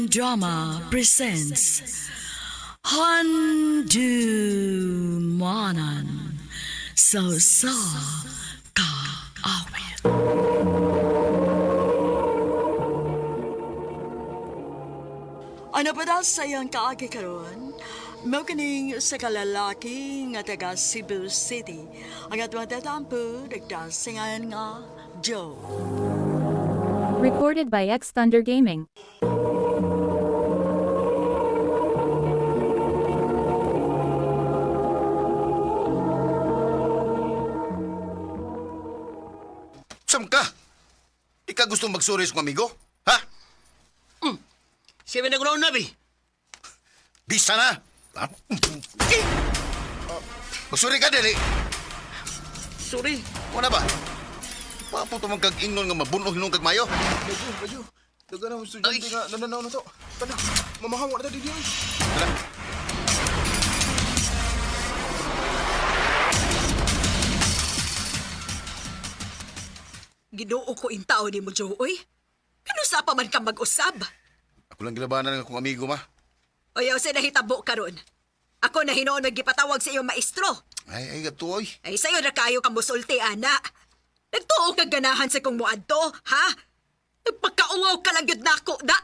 Audio Drama presents Handu Manan So Sa Ka Awit. Ano pa daw sa iyang kaagi karon? Mao kining sa kalalaki nga taga Cebu City. Ang atong tatampo nagdasingan nga Joe. Recorded by X Thunder Gaming. Sam ka? Ika gusto magsuri sa kong amigo? Ha? Siya ba nagulaw na, bi? Bisa na! Ha? Eh! Magsuri ka, dili. Sorry. Wala ba? Papo tumang kag ingon nga mabunog hinong kag mayo. Baju, baju. Daga na estudyante Ay. nga nananaw na to. Tana, mamahawa na ta didi. Oy. Tara. Ginoo ko in tao ni mo, Joe, oy. Kanusa pa man ka mag-usab? Ako lang gilabanan ng akong amigo, ma. Oyaw sa nahitabo karon. Ako na hinoon nagipatawag sa iyong maestro. Ay, ay, gato, oy. Ay sayo na kayo ka musulti, ana. Nagtuo ka ganahan sa kong muadto, ha? Nagpagkauwaw ka lang yun nako, da.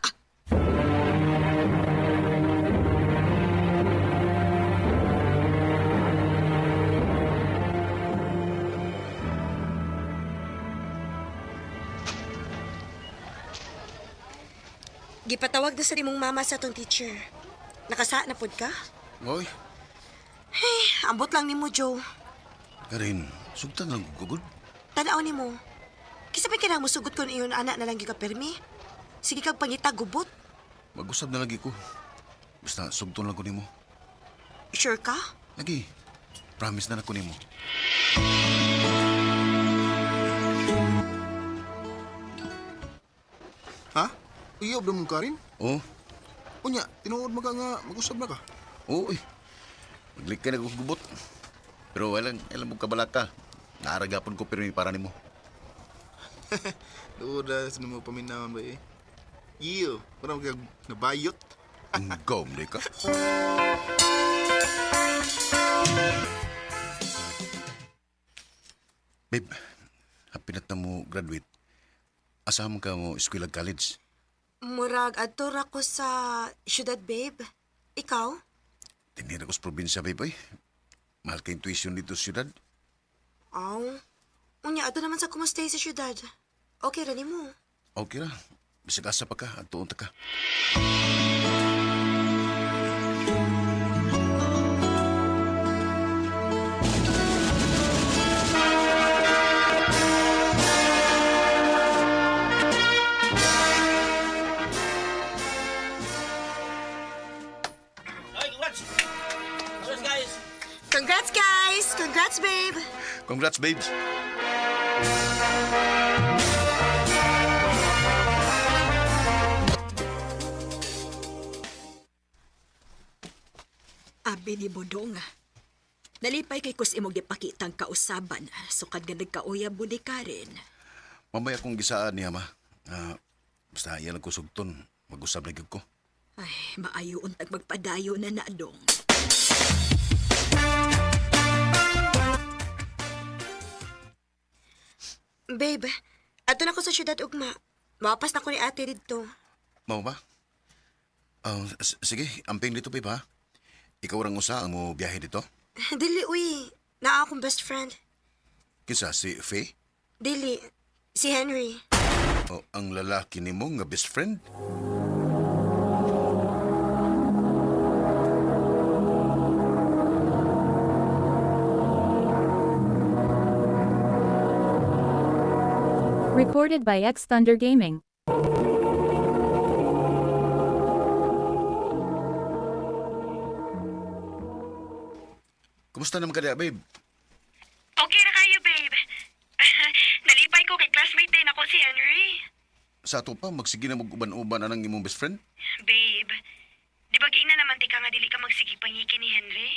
Gipatawag na sa imong mama sa atong teacher. Nakasa na pod ka? Oy, Ambot lang nimo, Joe. Karin, sugtan lang gugod. Tanaw nimo. Kisa pa kinang musugot kon iyon anak na lang gyud ka permi. Sige kag pangita gubot. Mag-usab na lagi ko. Basta sugton lang ko nimo. Sure ka? Lagi. Promise na lang ko nimo. Ha? Iyob na mong karin? Oh, Unya, tinuod man ka nga mag-usab na ka. oo, oy. Maglik ka na gugubot. Pero walang, alam mo kabalaka. Naaragapon ko pero para nimo. Duod na sa mo paminawon ba eh. Iyo, parang kag nabayot. Ang gom, di ka. Babe, hapinat na mo graduate. Asahan ka mo eskwela college. Murag adto ra ko sa syudad, babe. Ikaw? Tinira ko sa probinsya, babe, oy. Mahal kayong tuition dito sa syudad. Aw. Unya adto naman sa kumustay sa syudad. Okay ra nimo. Okay ra. Bisag asa pa ka, adtuon ta ka. Ay, congrats! Congrats, guys! Congrats guys! Congrats babe! Congrats, babes. Abi ni Bodong. Nalipay kay kus imong gipakitang kausaban, sukad nga nagkauyab mo ni Karen. Mamaya kong gisaan niya, ma. Ah, basta iya lang ko sugton. Mag-usab na gyud ko. Ay, maayo untag magpadayo na na, dong. Babe, adto na ko sa syudad ugma. Mapas na ko ni ate didto. Mao ba? Ah, sige, amping dito, babe, ha? Ikaw rang usa ang mo biyahe dito? Dili uy. Naa akong best friend. Kinsa si Faye? Dili. Si Henry. O ang lalaki nimo nga best friend? Recorded by X Thunder Gaming. Kumusta naman ka diya, babe? Okay na kayo, babe. Nalipay ko kay classmate din ako si Henry. Sa ato pa, magsige na mag-uban-uban anang imong best friend? Babe, di ba giingnan naman ti ka nga dili ka magsige pangiki ni Henry?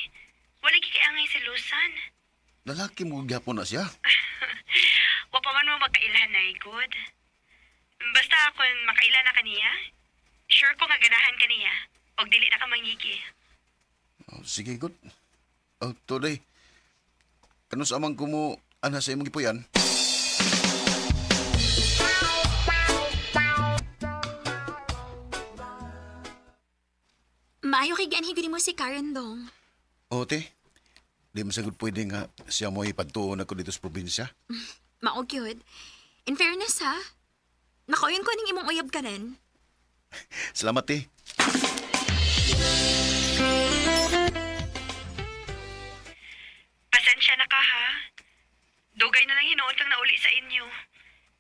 Wala kay angay si Lusan. Lalaki mo gyapon na siya. Wa pa man mo magkailhan na good. Basta kung makaila na kaniya, Sure ko nga ganahan ka niya. Og dili na ka mangigi. Oh, sige, good. Oh, today. Kanus amang ko mo ana sa imong gipuy-an? Maayo kay gianhi gud mo si Karen dong. Oh, te. Di man sagud pwede nga siya mo ipadtuon ako dito sa probinsya. Mao gyud. In fairness ha, nakauyon ko ning imong uyab karon. Salamat, te. Pasensya na ka ha. Dugay na lang hinuon kang nauli sa inyo.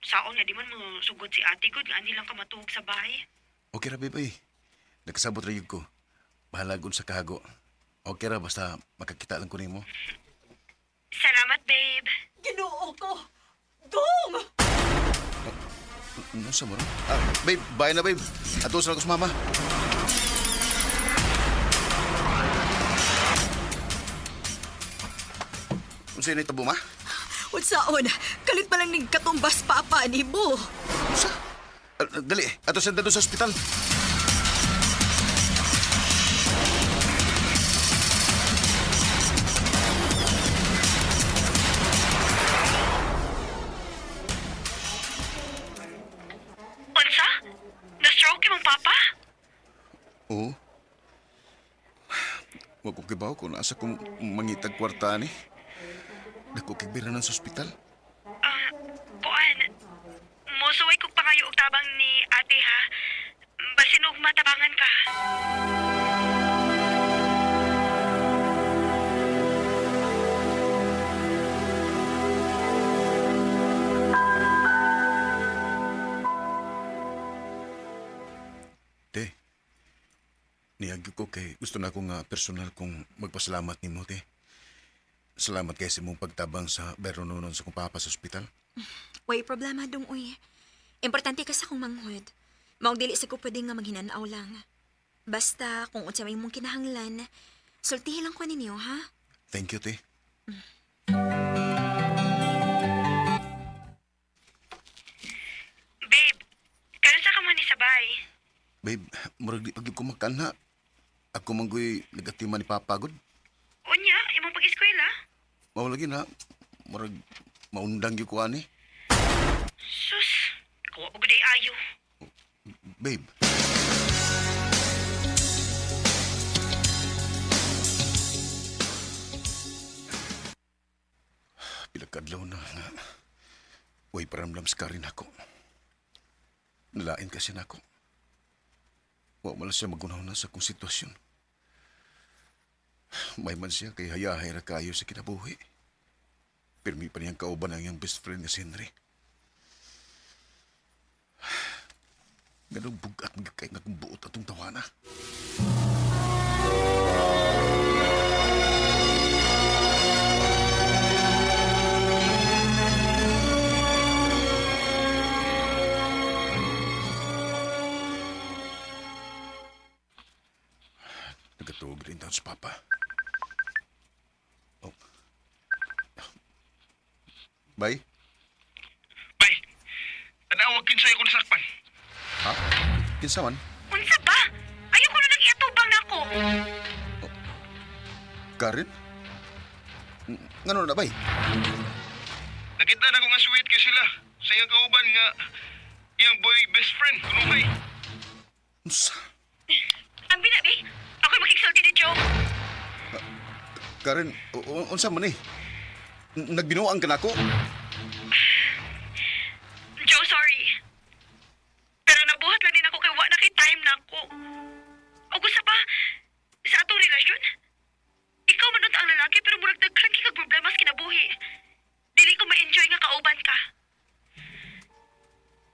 Saon nga di man mo sugot si ate gud nga andi lang ka matuog sa bahay. Okay ra, babe. Ay. Nagkasabot ra yun ko. Bahala gud sa kahago. Okay ra, basta makakita lang ko nimo. Salamat, babe. Ginoo ko! Dong! Ano sa mo? Ah, babe, bye na, babe. Ato sa ko sa mama. Unsa ni tabo, ma? Unsaon? Kalit pa lang ning katumbas papa ni mo. Unsa? Ah, dali, ato sa sa ospital. Unsa? Na-stroke imong papa? Oo. Wa ko kibaw kung asa ko mangitag kwarta ni. Dako kay biranan sa ospital. Ah, kuan. Mosuway kog pangayo og tabang ni ate ha. Basin og matabangan ka. Te, niyagyo ko kay gusto na ako nga personal kong magpasalamat nimo, te. Salamat kay sa imong pagtabang sa Berononon sa kong papa sa ospital. Way problema dong uy. Importante ka sa akong manghod. Maong dili sa ko pwede nga maghinanaw lang. Basta kung unsa may imong kinahanglan, sultihi lang ko ninyo ha. Thank you, te. Babe, karon sa ka man ni sabay. Babe, murag di pag ko makanha. Ako manggoy nagatiman ni papa gud. Unya, imong pag-eskwela? Mao lagi na murag maundang gyud ko ani. Sus, kawa og day ayo. Babe. Pila ka adlaw na nga. Uy, paramdam sa karin ako. Nalain kasi nako. Wa man lang siya magunaw na sa kong sitwasyon. May man siya kay hayahay ra kayo sa kinabuhi. Pirmi pa niyang kauban ang iyang best friend nga si Henry. Ganong bugat kay nga kung buot atong tawana. Nagatuog rin taon sa papa. Oh. Bay? Bay, tanawag kinsa ko nasakpan. Ha? Kinsa man? Unsa ba? Ayoko na nag-iatubang nako. Karen? Ngano na, bay? Nakita na ko nga sweet kay sila. Sa iyang kauban nga iyang boy best friend kunuhay. Unsa? Ang binabi, ako'y makigsulti ni Joe. Karen, unsa man eh? Nagbinuang ka nako? Joe, sorry. Pero nabuhat lang din ako kay wa na kay time nako. O gusto pa, sa atong relasyon, ikaw man unta ang lalaki pero murag daghan kay kag problema sa kinabuhi. Dili ko ma-enjoy nga kauban ka.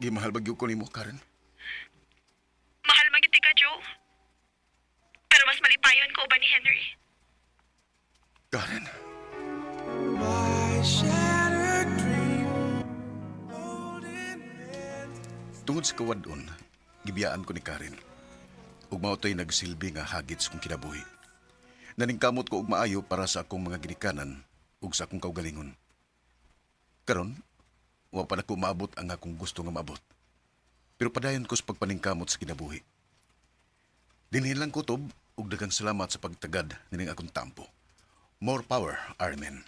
Gimahal ba gyud ko nimo, Karen? Mahal man gyud ka, Joe. Pero mas malipayon ko uban ni Henry. Karen. Tungod sa kawadon, gibiyaan ko ni Karen. Ug mao to'y nagsilbi nga hagit sa kong kinabuhi. Naningkamot ko og maayo para sa akong mga ginikanan ug sa akong kaugalingon. Karon, wa pa nako maabot ang akong gusto nga maabot. Pero padayon ko sa pagpaningkamot sa kinabuhi. Dinhin lang kutob ug daghang salamat sa pagtagad nining akong tampo. More power, Armin.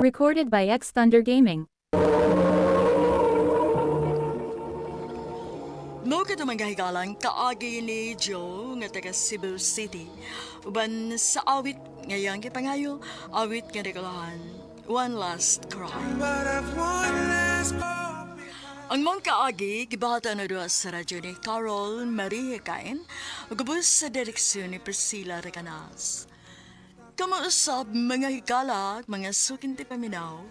Recorded by X Thunder Gaming. Mo ka mga kaagi ni Joe nga taga Cebu City. Uban sa awit ngayang gipangayo, awit nga regalahan, One Last Cry. Ang mong kaagi, gibahata na doon sa radyo ni Carol Marie Kain, ug sa direksyon ni Priscilla Recanas. Kamausap mga higala, mga sukinti paminaw,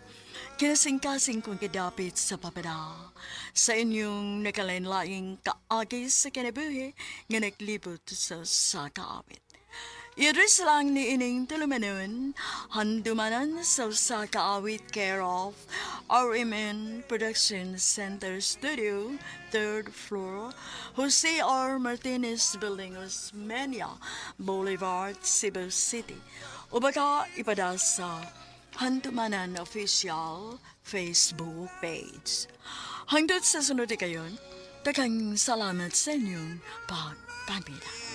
kinasingkasing kong kidapit sa papada, sa inyong nakalain-laing kaagi sa kinabuhi nga naglibot sa kaawit. I-address lang ni ining tulumanon, handumanan sa usa ka awit care of RMN Production Center Studio, third floor, Jose R. Martinez Building, Osmeña Boulevard, Cebu City. O baka ipada sa Handumanan Official Facebook page. Hangtod sa sunod kayon, daghang salamat sa inyong pagpamila.